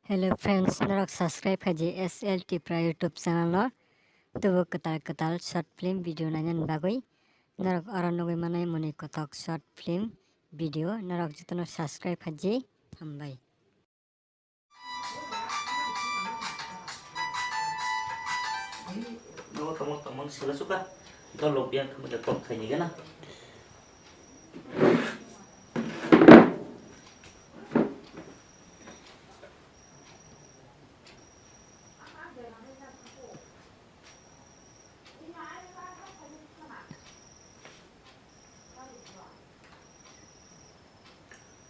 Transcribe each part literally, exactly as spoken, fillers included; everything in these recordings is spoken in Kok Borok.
Hello friends, norok subscribe khaji S L Tipra YouTube channel no. Tubu kwtal kwtal short film video nainani bagwi norok oro nugwi manai moni kothok short film video norok jotono subscribe khaji. Hambai. Nogo tongmon tongmon sila suka. Dol lok biang khamle kok khaini gana.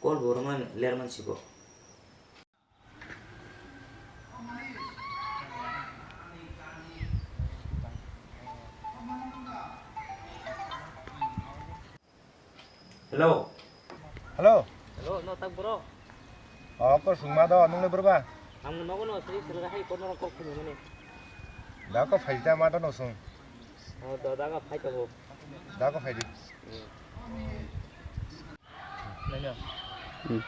Kol borok man ler man sibo. Hello. Hello. Hello, no tak bro. Oh, ko sungma do, nung le bro ba? Ang nogo no sri sri hai ko no ko khuni mani. Da ko phai ta ma do no sung. Oh, da da ka phai ta bo. Da ko phai di. Hmm. Nanya. Hmm.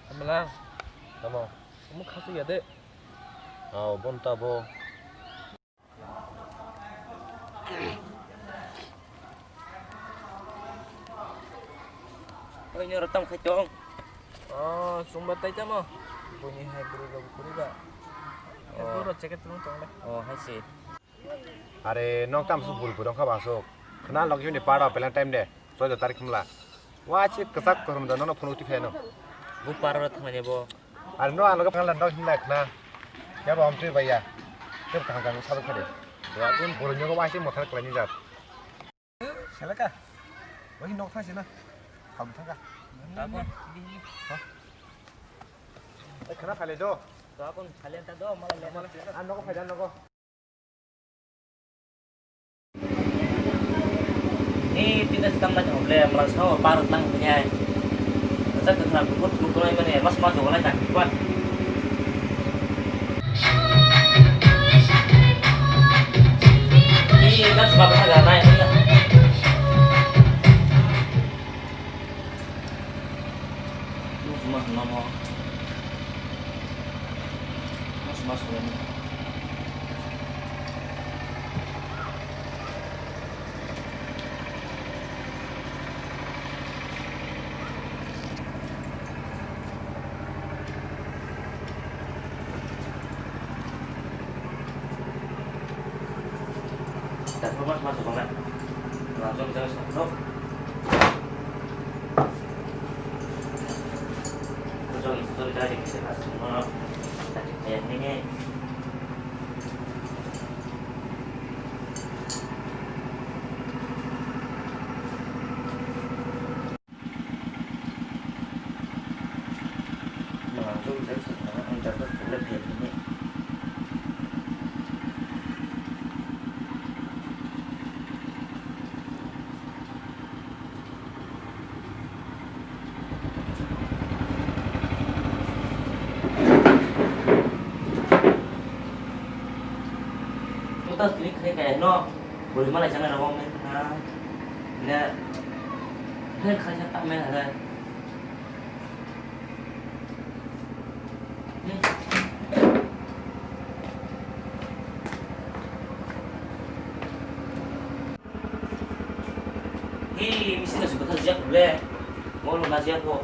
Amalang. Tamo. Kamu khasu ya de. Oh, bon ta bo. Oi, nyo rotam khai tong. Oh, sumba tai tamo. Buni hai buru rok kuri ba. Oh. Buru jacket tong tong le. Oh, hai si. Are nok tam su bul burong kha basuk. Khna lok yuni para pelang time de. Choi da tarik khumla. Wa chi kwchak kwrwm da nono phone uti pheno. Bu para ro thangani bo. Ar no ano kangla no hinla khna. Ya ba amtwi baya. Tep kaham kaham sabu khade. Wa kun boro nyogo wa chi mothar kwlai ni jat. Selaka. Wa hin nok thang sina. Ham thang ka. Tabon. Ha? Ai khna phale do. Tabon phale ta do mala le. Mala le. Ar nogo phai da nogo. Ni tidak sedang banyak problem, merasa apa harus nang punya. Masa ke kenal kubur kubur yang mana, mas mas orang tak kuat. Ni kan sebab harga naik ni. Mas mas nama. Mas mas orang. Langsung jalan satu. Kosong itu dari kita semua. Tadi kayak ini. Puta kini kini kaya no, boli malai sana rawang men na, ne, ne kaya tak men ada. Hei, misi nasi bakal siap le. Mau lu nasi apa?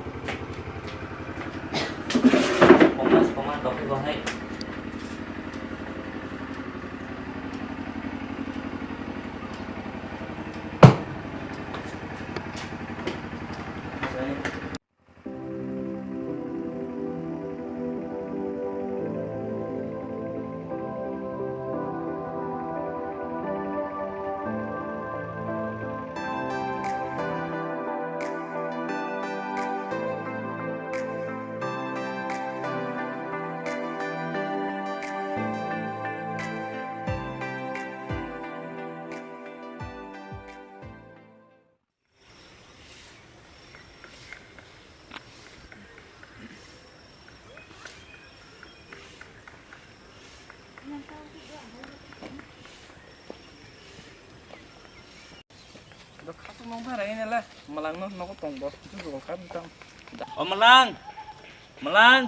Paman, paman, kau pergi bahai. Khatung nong phai rai nela, malang no nogo tong bo, tu jogo kha butang. O malang, malang.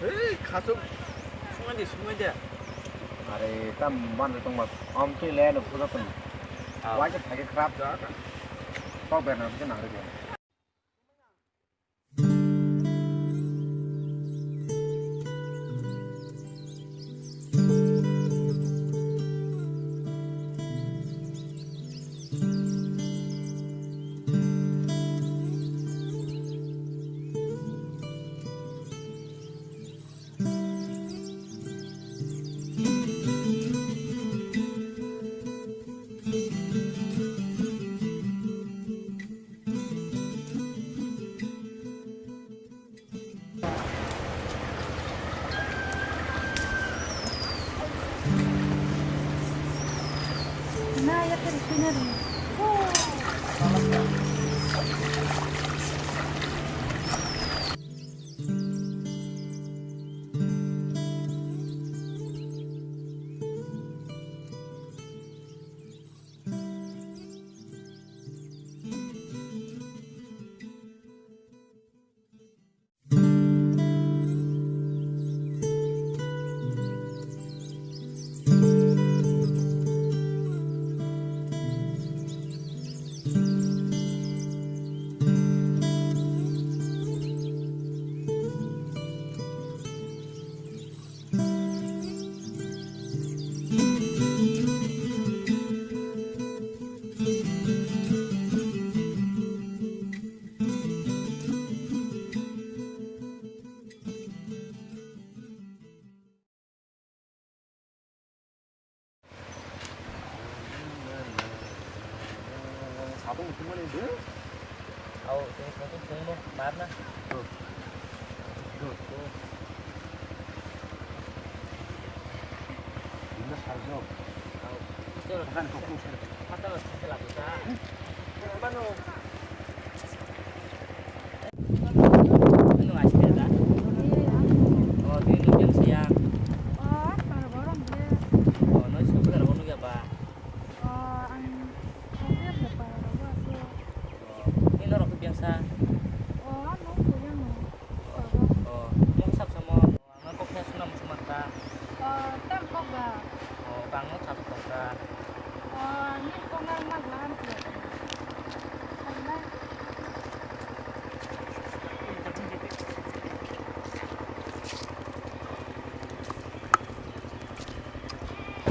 Hei, khasuk, sumai de, sumai de. Are, tam ban tong ba, am twi le no pura tong. Ah. Wai ke phai ke khrap. Ja ka. Tok ber na, bisa nang re. Sabung tungmani de. Au, tei sabung tungmo, mar na. Tuh. Tuh. Ini sarjok. Au. Itu kan kok. Mata lo, mata lo. Mano. Nung asli da? Iya, iya. Oh, di nung yang siang. Oh, para borong dia. Oh, no, siapa kan nung ya, Pak? Oh, ang, ang siap ya, para borong, so. Oh, ini lo rokok biasa. Oh, anu, kuya, no. Oh, oh, mau sab sama. Ang kok saya sunam cuma ta. Oh, tam kok ba? Oh, bang no sab kok ta. Oh, ni kok nang mag lahan tu. Karena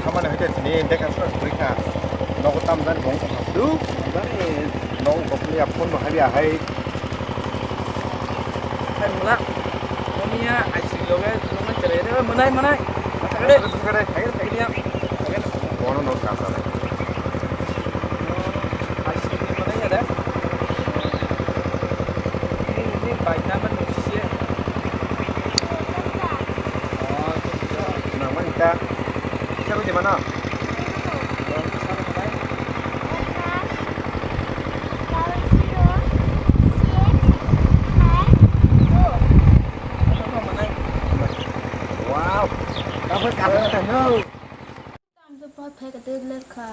Hamani hake tini dekha sura suri kha. Nogo tam jani bong kha. Du, jani nogo kopli ya phone bo habi ahai. Hai mula. Momiya aisi loge nungna chere de manai manai. Thakade. Thakade. Thakade ya. Bono no kasa. Aisi manai ya de. Ini ini baik nama nusi ya. Nang mani ta. Siapa di mana? Wow. Kamu kata no. Tam to pot phai ka tek ler kha.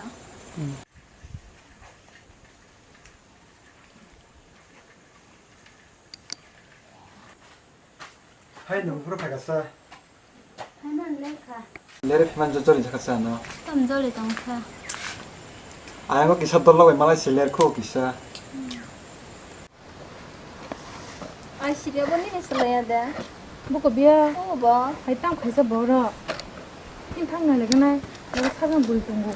Hai, nung phuru phai kasa. Hai, man ler kha. Ler phiman jo jori jakha sa no. Tam jori tong kha. Ayang kisa dol logoi malai se ler kho kisa. Ai, siriya bo nini salaya de. Buko biya. O bo. Hai tam khaisa borok. Tin thang na leganai. Borok sakang bui tongo.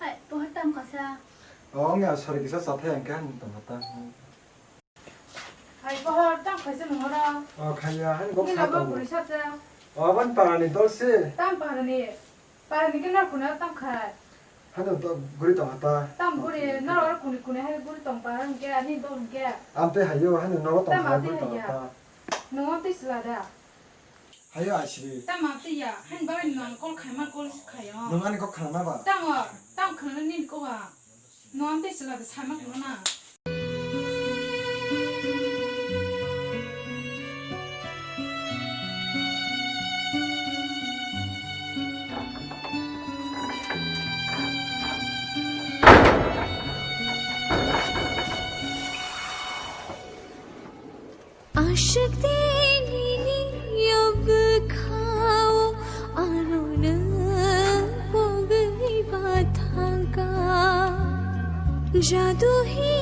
Hai, pohor tam kasa. O, wngya sori kisa chathai ang khe, ang tong kha ta. Hai, pohor tam kaisa nungora. O, khaya, han go kha tongo. Nila bo bwrwi sacha. O, ban parani dol si. Tam parani. Parani khe nor kuna tam khai. Hano to guri tong kha ta. Tam guri, nor oro kuni kuni hai guri tong para hwnkhe, ani dol hwnkhe. Amte hayo, hano nogo tong kha guri tong kha ta. Nungo tei sila da. Hayo asiri. Tamo twi ya, hain bagwi nwng ang call khaima call khaio. Nwng ani kok khna ba? Tamo, tamo khna nini kok ba. Nwng ang tei chwla de sama khna na. Ashik dini ya bwkhao ano nwng pogwi bathangka. Jadu hi